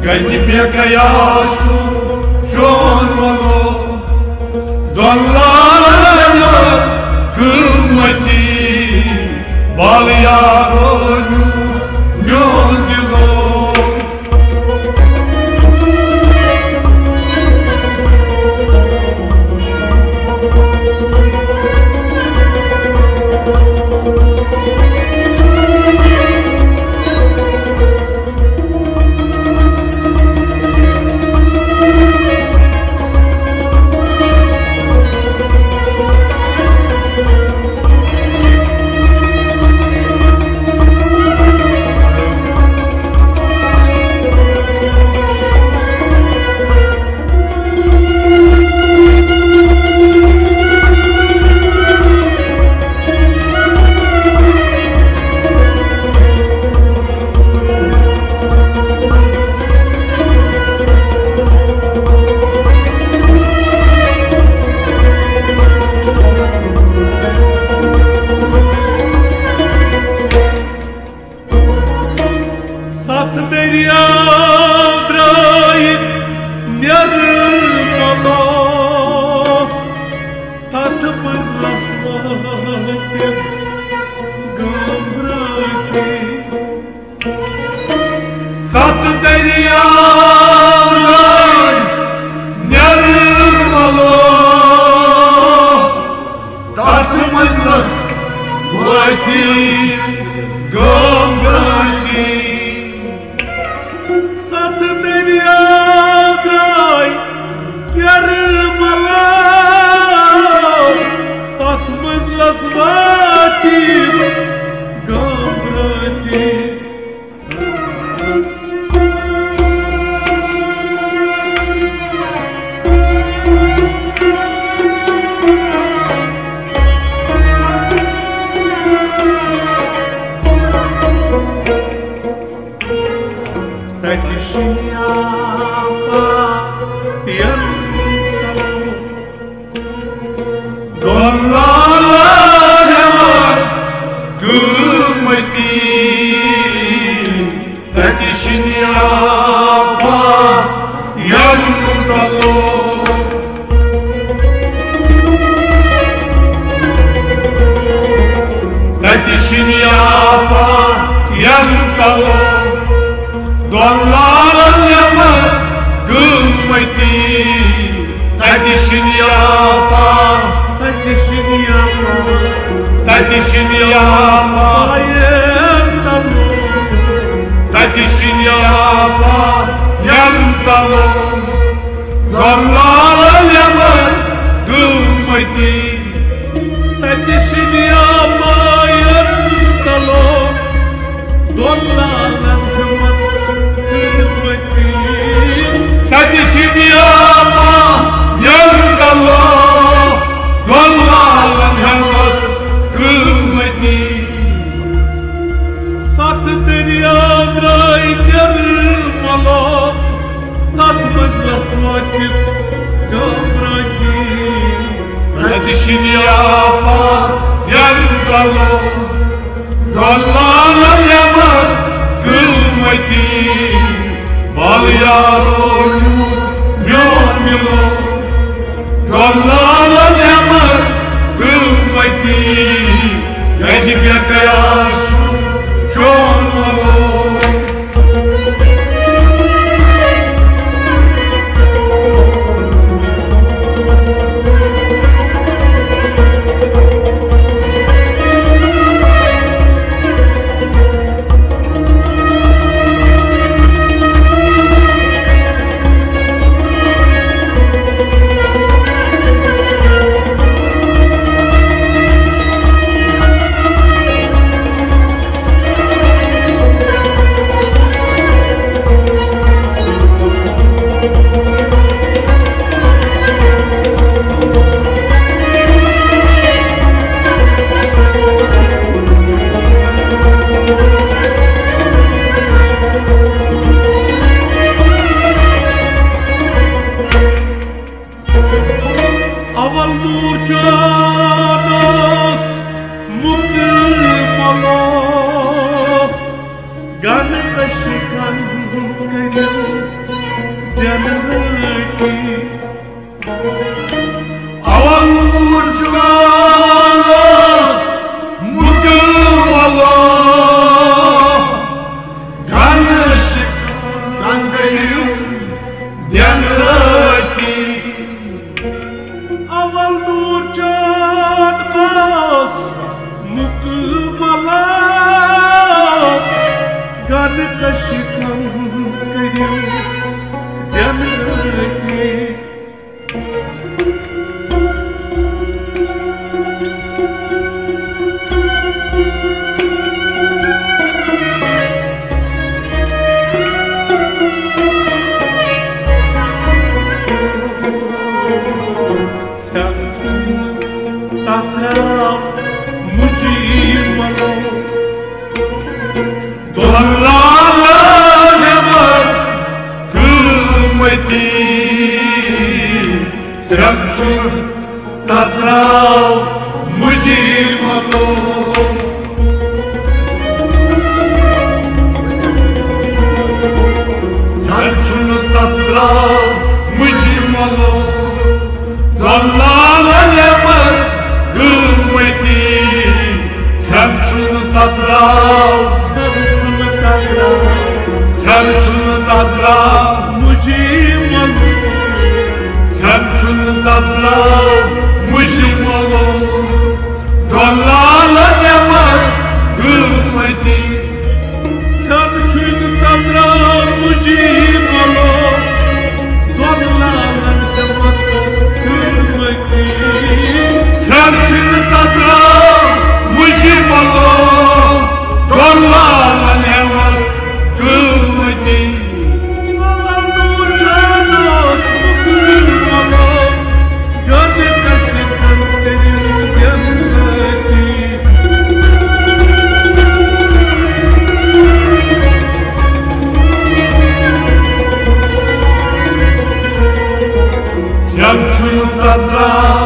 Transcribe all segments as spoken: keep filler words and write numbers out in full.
گنج پیکیا سو چون ولو دلال قۭمتی بال یارو میون دلو۔ ستھ دٔریاو درٛاے نِرملو، تتھ منٛز لسوٲتِم گامبرٲتِم۔ ستھ دٔریاو درٛاے نِرملو، تتھ منٛز لسوٲتِم گامبرٲتِم۔ ستھ دٔریاو درٛاے نِرملو، تتھ منٛز لسوٲتِم گامبرٲتِم۔ تتہِ شیٚیاپا ین دۄن لالن ہٮ۪وان قۭمتی۔ تتہِ شیٚیاپا ین تلو۔ تتہِ شیٚیاپا ین تلو۔ دۄن لالن ہٮ۪وان قۭمتی۔ تتہِ شیٚیاپا، تتہِ شیٚیاپا، تتہِ شیٚیاپا، تتہِ شیٚیاپا ین تلو۔ دۄن لالن ہٮ۪وان قۭمتی۔ تتہِ شیٚیاپا ین تلو۔ دۄن لالن ہٮ۪وان قۭمتی۔ تتہِ شیٚیاپا ین تلو۔ دۄن لالن ہٮ۪وان قۭمتی۔ ستھ دٔریاو درٛاے نِرملو، تتھ منٛز لسوٲتِم گامبرٲتِم۔ تتہِ شیٚیاپا ین تلو۔ دۄن لالن ہٮ۪وان قۭمتی۔ بال یارو میون دلو۔ دۄن لالن ہٮ۪وان قۭمتی۔ گنج پیکیا سو چون ولو۔ اول نور جان اوس مُتہٕ مۄلو، گنہٕ شکن کٔرِو دٮ۪نہٕ رٲتی۔ اول نور جانس مُقبلا، گنہٕ شکن کٔرِو دٮ۪نہٕ رٲتی۔ اول نور جان آس مُقبلا، گنہٕ شکن کٔرِو دٮ۪نہٕ رٲتی۔ ژھٮ۪ن چھُنہٕ تتھ درٛاو مُجہِ ملو۔ دۄن لالن ہٮ۪مر قۭمتی، ژھٮ۪ن چھُنہٕ تتھ درٛاو مُجہِ ملو۔ ژھٮ۪ن چھُنہٕ تتھ درٛاو مُجہِ ملو۔ دۄن لالن ہٮ۪مر قۭمتی، ژھٮ۪ن چھُنہٕ تتھ درٛاو۔ ژھٮ۪ن چھُنہٕ تتھ درٛاو۔ ژھٮ۪ن چھُنہٕ تتھ درٛاو۔ مُجہِ ملو۔ ژھٮ۪ن چھُنہٕ تتھ درٛاو۔ مُجہِ ملو۔ دۄن لالن ہٮ۪مر قۭمتی۔ ژھٮ۪ن چھُنہٕ تتھ درٛاو مُجہِ ملو۔ دۄن لالن ہٮ۪مر قۭمتی۔ ژھٮ۪ن چھُنہٕ تتھ درٛاو مُجہِ ملو۔ دۄن لالن ہٮ۪مر قۭمتی۔ ژھٮ۪ن چھُنہٕ تتھ درٛاو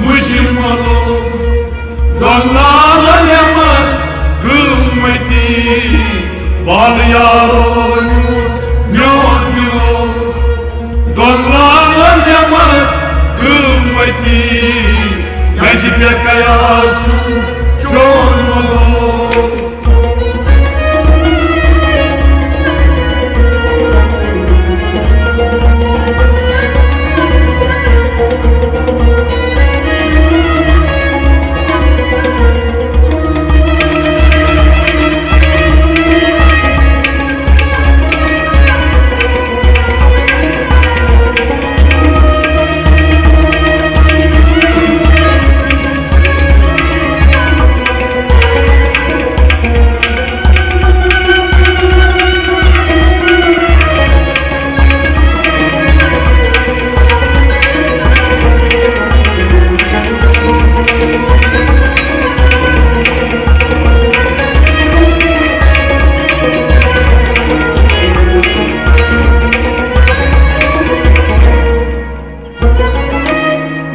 مُجہِ ملو۔ دۄن لالن ہٮ۪مر قۭمتی۔ بال یارو میون، میون دِلو۔ دۄن لالن ہٮ۪مر قۭمتی۔ گنجہِ پٮ۪ٹھ قیاس چھُ چون ملو۔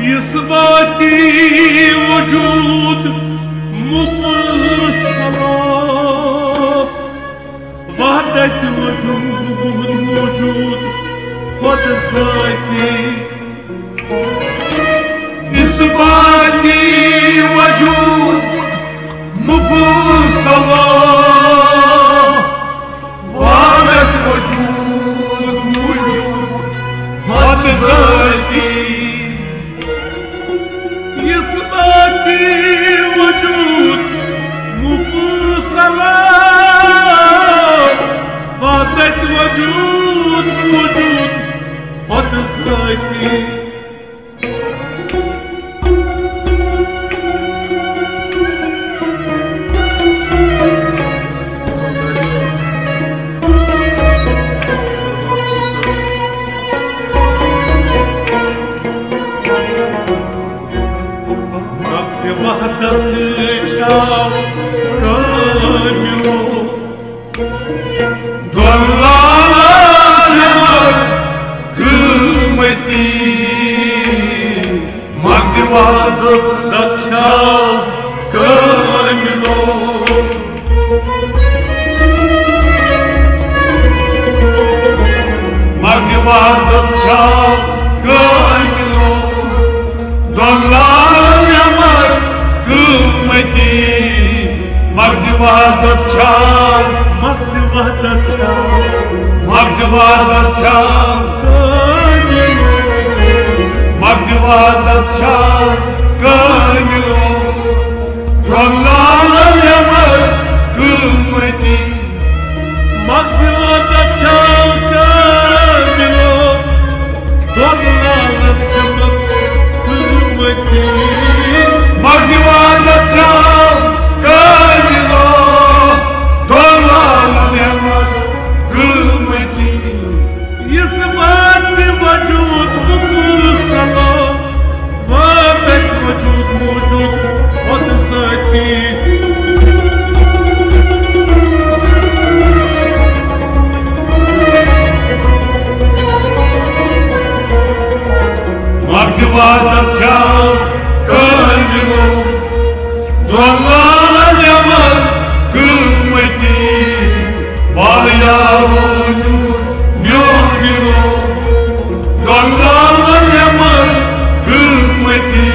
اثباتی وجود مفصلا، وحدت وجود موجود خود ذاتی۔ اثباتی وجود مفصلا، وحدت وجود موجود خود ذاتی۔ اثباتی وجود مفصلا، وحدت وجود موجود خود ذاتی۔ عبادت چھا کٲمِلو، دۄن لالن نعمت قۭمتی۔ مغزِ وحدت چھا، مغزِ وحدت چھا، مغزِ وحدت چھا کٲمِلو، مغزِ وحدت چھا کٲمِلو، دۄن لالن نعمت قۭمتی۔ مغزِ وحدت چھا کٲمِلو، دۄن لالن نعمت قۭمتی۔ مغزِ وحدت چھا کٲمِلو، دۄن لالن نعمت قۭمتی۔ یُس واتہِ وجود بکل سلام، واتہِ وجود موجود خود ذاتی۔ مغزِ وحدت چھا کٲمِلو، دۄن لالن نعمت قۭمتی۔ واریاہو نیوٗر میون دِلو، دۄن لالن نعمت قۭمتی۔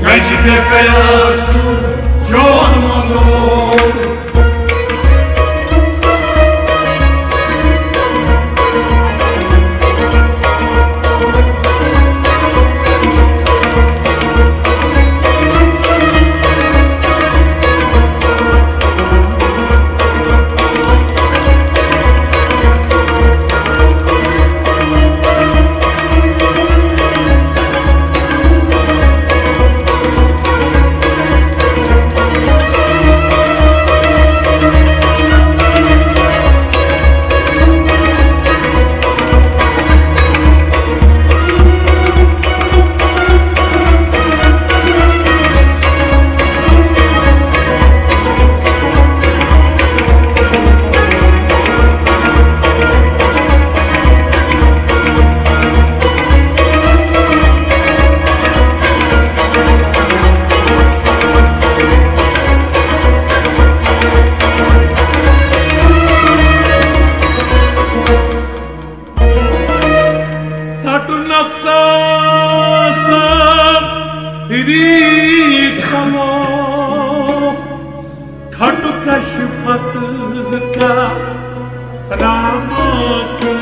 گژھِ مےٚ قیاس چون مدو۔ ژٹُن نفسس ریٖت کمو، کھٹہٕ کشفت کا رام سُے۔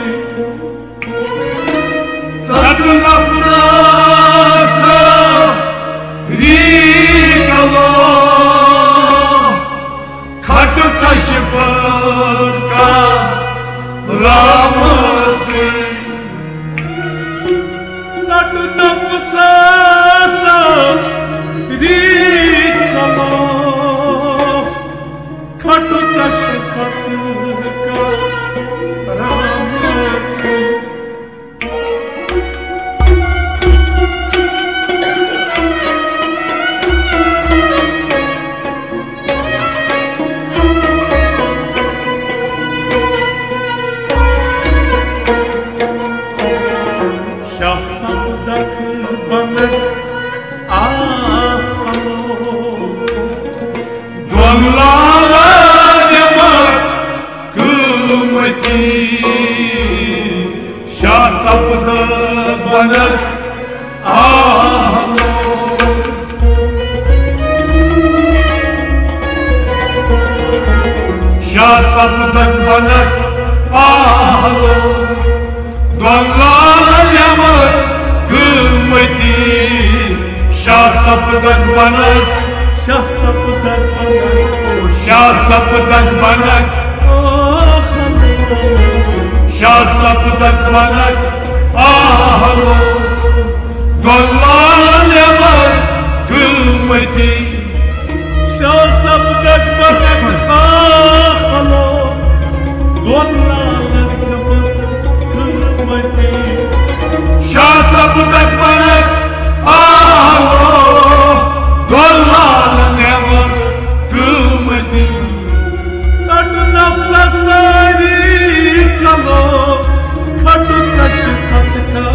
ژٹُن نفسس ریٖت کمو، کھٹہٕ کشفت کا رام سُے۔ ژٹُن نفسس ریٖت کمو، کھٹہٕ کشفت کا رام سُے۔ شاہ سپدک بنک آہ ہمو، دۄن لالن نعمت قۭمتی۔ شاہ سپدک بنک آہ ہمو، شاہ سپدک بنک آہ ہمو، دۄن لالن نعمت قۭمتی۔ شاہ سپدک بنک، شاہ سپدک بنک، شاہ سپدک بنک، آہ ہمو، شاہ سپدک بنک آہ ہمو، دۄن لالن نعمت قۭمتی۔ شاہ سپدک بنک آہ ہمو، دۄن لالن نعمت قۭمتی۔ شاہ سپدک بنک آہ ہمو، دۄن لالن نعمت قۭمتی۔ ژٹُن نفسس سٲری کمو، کھٹہٕ کشفت کا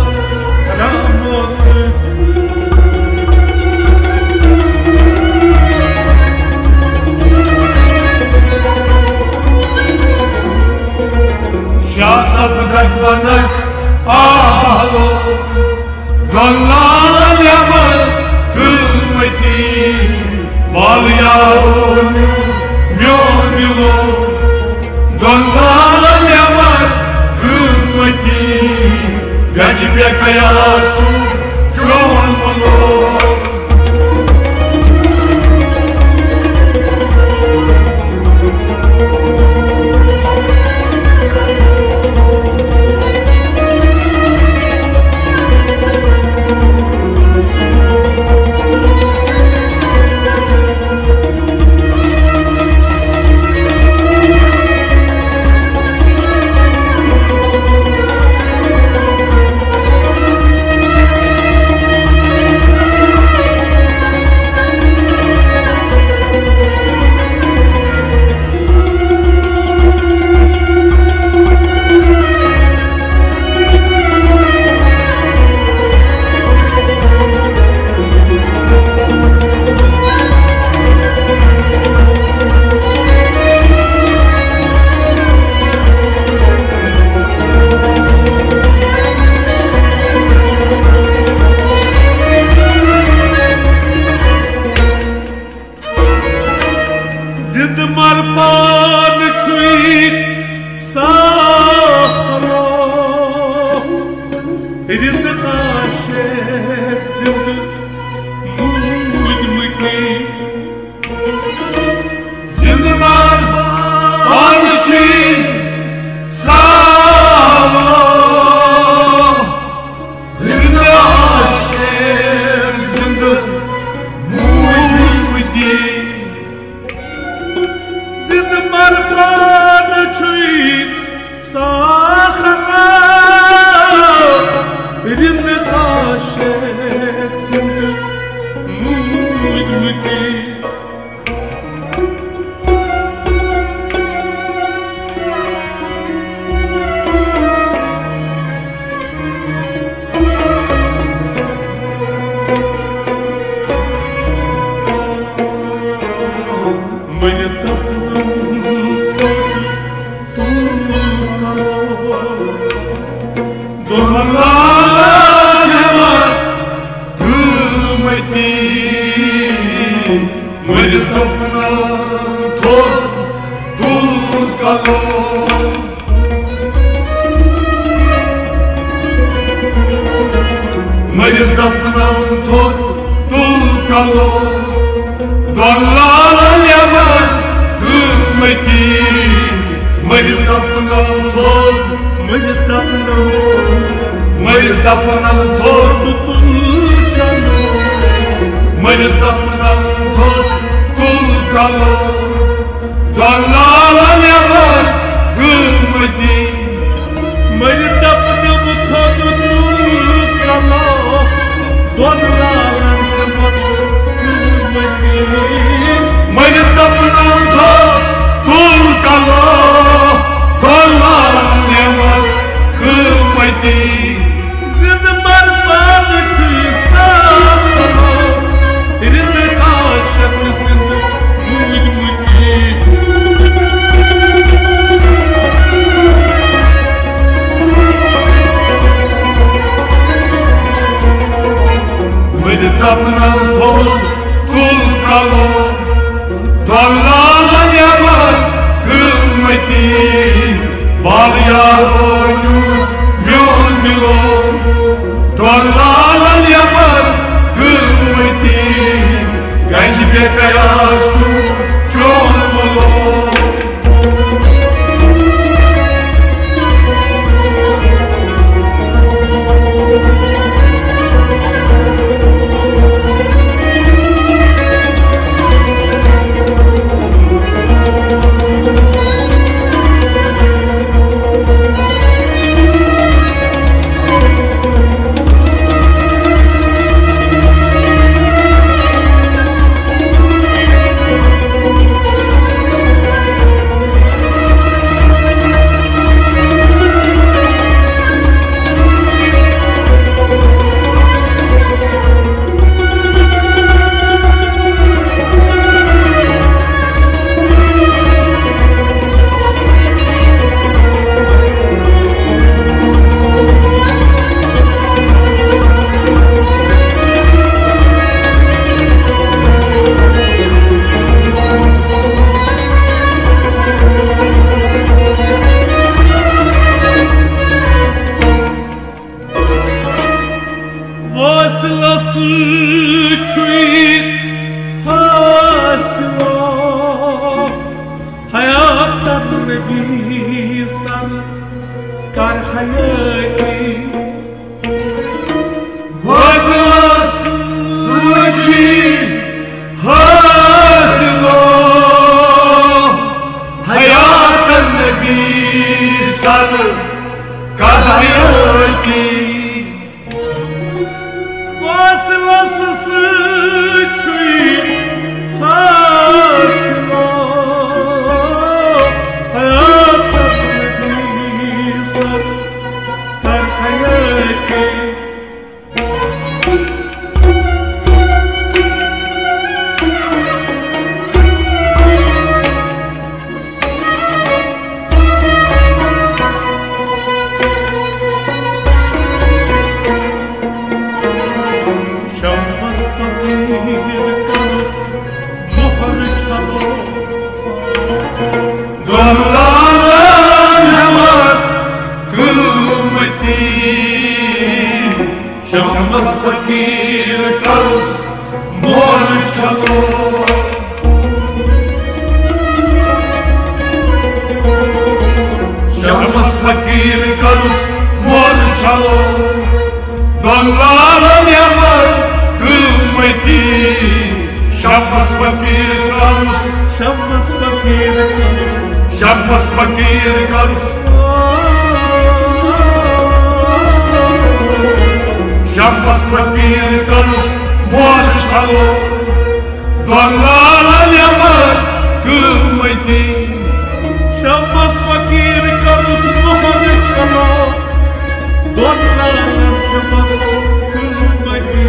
رام سُے۔ شاہ سپدک بنک یارو میون میون دِلو، دۄن لالن یمن قۭمتی، گنج بے قیاس چھُ چون ملو۔ زندٕ مر پان چھُے ساحرو، رِندٕ عاشق زندٕ موٗدمٕتی۔ زندٕ مر پان چھُے ساحرو، زندٕ عاشق زندٕ موٗدمٕتی۔ زندٕ مر پان چھُے ساحرو، رِندٕ عاشق زندٕ موٗدمٕتی۔ مٔرِتھ دفناوُن تُل کرو، دۄن لالن یمن قۭمتی۔ مٔرِتھ دفناوُن تُل کرو۔ مٔرِتھ دفناوُن تُل کرو، دۄن لالن یمن قۭمتی۔ مٔرِتھ دفناوُن تُل، مٔرِتھ دفناوُن، مٔرِتھ دفناوُن تُل کرو، مٔرِتھ دفناوُن تُل کرو۔ دۄن لالن یمن قۭمتی۔ مٔرِتھ دفناوُن تُل کرو، دۄن لالن یمن قۭمتی۔ مٔرِتھ دفناوُن تُل کرو، دۄن لالن یمن قۭمتی۔ زندٕ مر پان چھُے ساحرو، رِندٕ عاشق زندٕ موٗدمٕتی۔ مٔرِتھ دفناوُن تُل کرو، دۄن لالن یمن قۭمتی۔ بال یارو میون دِلو، دۄن لالن یمن قۭمتی۔ گنج بے قیاس چھُ چون ملو۔ نبی سر کر حیٲتی۔ وصلس سۭتۍ چھُے حٲصِل حیات نبی سر کر حیٲتی۔ وصلس سۭتۍ چھُے حٲصِل حیات نبی سر کر حیٲتی۔ شمس فقیر کرس مہر چھلو، دۄن لالن ہٮ۪مر قۭمتی۔ شمس فقیر کرس مہر چھلو، شمس فقیر کرس مہر چھلو، دۄن لالن ہٮ۪مر قۭمتی۔ شمس فقیر کرس، شمس فقیر کرس، شمس فقیر کرس، شمس فقیر کرس مہر چھلو، دۄن لالن ہٮ۪مر قۭمتی۔ شمس فقیر کرس مہر چھلو، دۄن لالن ہٮ۪مر قۭمتی۔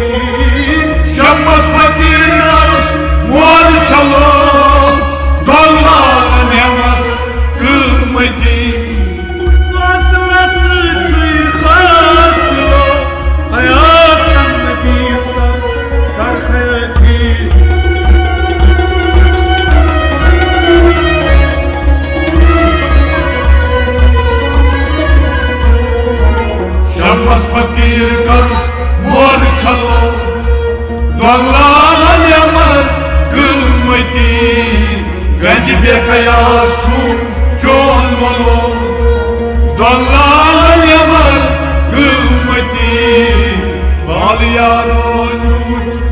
شمس فقیر کرس مہر چھلو، دۄن لالن ہٮ۪مر قۭمتی۔ وصلس سۭتۍ چھُے حٲصِل حیات نبی سر کر حیٲتی۔ شمس فقیر کرس مہر چھلو، دۄن لالن ہٮ۪مر قۭمتی۔ گنج بے قیاس چھُم چون وۄلُن، دۄن لالن ہٮ۪مر قۭمتی۔ بال یارو نیوٗتھ